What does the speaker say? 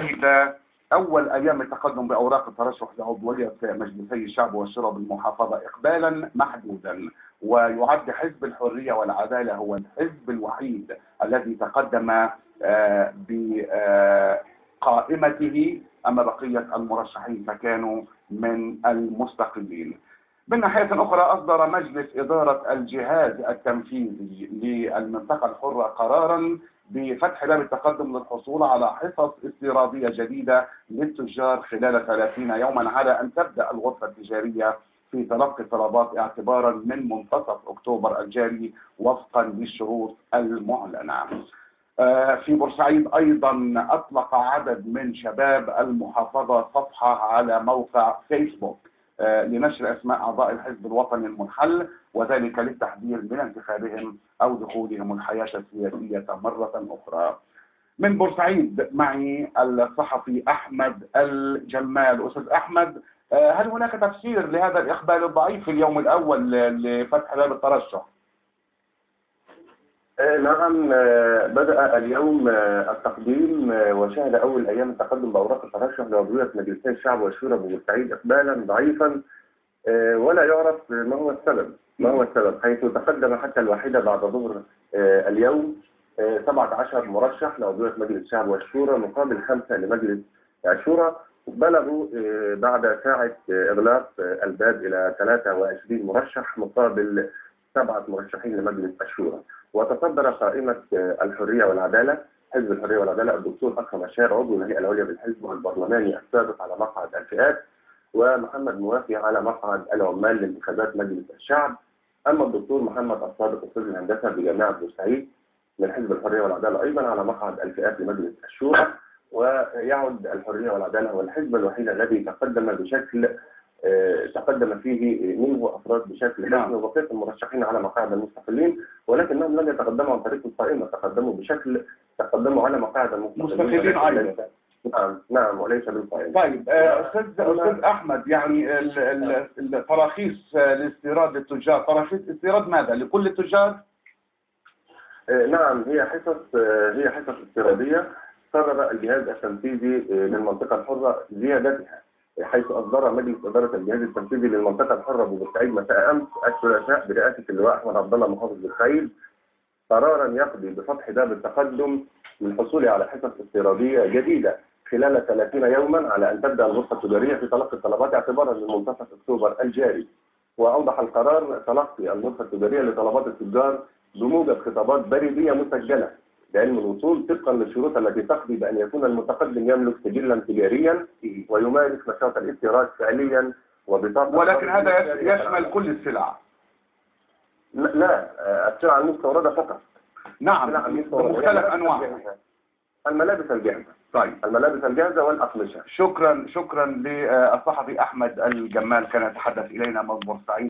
إذا أول أيام التقدم بأوراق الترشح لعضوية مجلسي الشعب والشورى بالمحافظة إقبالا محدودا، ويعد حزب الحرية والعدالة هو الحزب الوحيد الذي تقدم بقائمته، أما بقية المرشحين فكانوا من المستقلين. من ناحية أخرى، أصدر مجلس إدارة الجهاز التنفيذي للمنطقة الحرة قرارا بفتح باب التقدم للحصول على حصص استيرادية جديدة للتجار خلال 30 يوما، على أن تبدأ الغرفة التجارية في تلقي الطلبات اعتبارا من منتصف أكتوبر الجاري وفقا للشروط المعلنة. في بورسعيد أيضا أطلق عدد من شباب المحافظة صفحة على موقع فيسبوك لنشر أسماء أعضاء الحزب الوطني المنحل، وذلك للتحذير من انتخابهم أو دخولهم الحياة السياسية مرة أخرى. من بورسعيد معي الصحفي أحمد الجمال. أستاذ أحمد، هل هناك تفسير لهذا الإقبال الضعيف في اليوم الأول لفتح باب الترشح؟ نعم، بدأ اليوم التقديم، وشهد أول أيام التقدم بأوراق الترشح لعضوية مجلسي الشعب والشورى ببورسعيد إقبالا ضعيفا، ولا يعرف ما هو السبب، حيث تقدم حتى الواحدة بعد ظهر اليوم 17 مرشح لعضوية مجلس الشعب والشورى مقابل 5 لمجلس الشورى. بلغوا بعد ساعة إغلاق الباب إلى 23 مرشح مقابل 7 مرشحين لمجلس الشورى. وتصدر قائمة الحرية والعدالة، حزب الحرية والعدالة، الدكتور أكرم عشار عضو الهيئة العليا بالحزب والبرلماني السابق على مقعد الفئات، ومحمد موافي على مقعد العمال لانتخابات مجلس الشعب. أما الدكتور محمد الصادق أستاذ الهندسة بجامعة بورسعيد من حزب الحرية والعدالة أيضا على مقعد الفئات لمجلس الشورى. ويعد الحرية والعدالة هو الحزب الوحيد الذي تقدم فيه منه أفراد بشكل رسمي، وبقية المرشحين على مقاعد المستقلين، ولكنهم لم يتقدموا عن طريق القائمة، تقدموا على مقاعد المستقلين أيضا. نعم، وليس بالقائمة. طيب أستاذ أحمد، يعني التراخيص لاستيراد التجار، تراخيص استيراد ماذا؟ لكل التجار؟ نعم، هي حصص استيرادية. قرر الجهاز التنفيذي للمنطقة الحرة زيادتها، حيث أصدر مجلس إدارة الجهاز التنفيذي للمنطقة الحرة ببورسعيد مساء أمس الثلاثاء برئاسة اللواء أحمد عبد الله محافظ بورسعيد قرارا يقضي بفتح باب التقدم للحصول على حصص استيرادية جديدة خلال 30 يوما، على أن تبدأ الغرفة التجارية في تلقي الطلبات اعتبارا من منتصف أكتوبر الجاري. وأوضح القرار تلقي الغرفة التجارية لطلبات التجار بموجب خطابات بريدية مسجلة بعلم الوصول طبقا للشروط التي تقضي بأن يكون المتقدم يملك سجلا تجاريا ويمارس نشاط الاستيراد فعليا وبطاقة. ولكن هذا يشمل كل السلع؟ لا، السلع المستوردة فقط. نعم، بمختلف أنواعها. الملابس الجاهزة. طيب، الملابس الجاهزة والأقمشة. شكرا للصحفي أحمد الجمال، كان يتحدث إلينا من بورسعيد.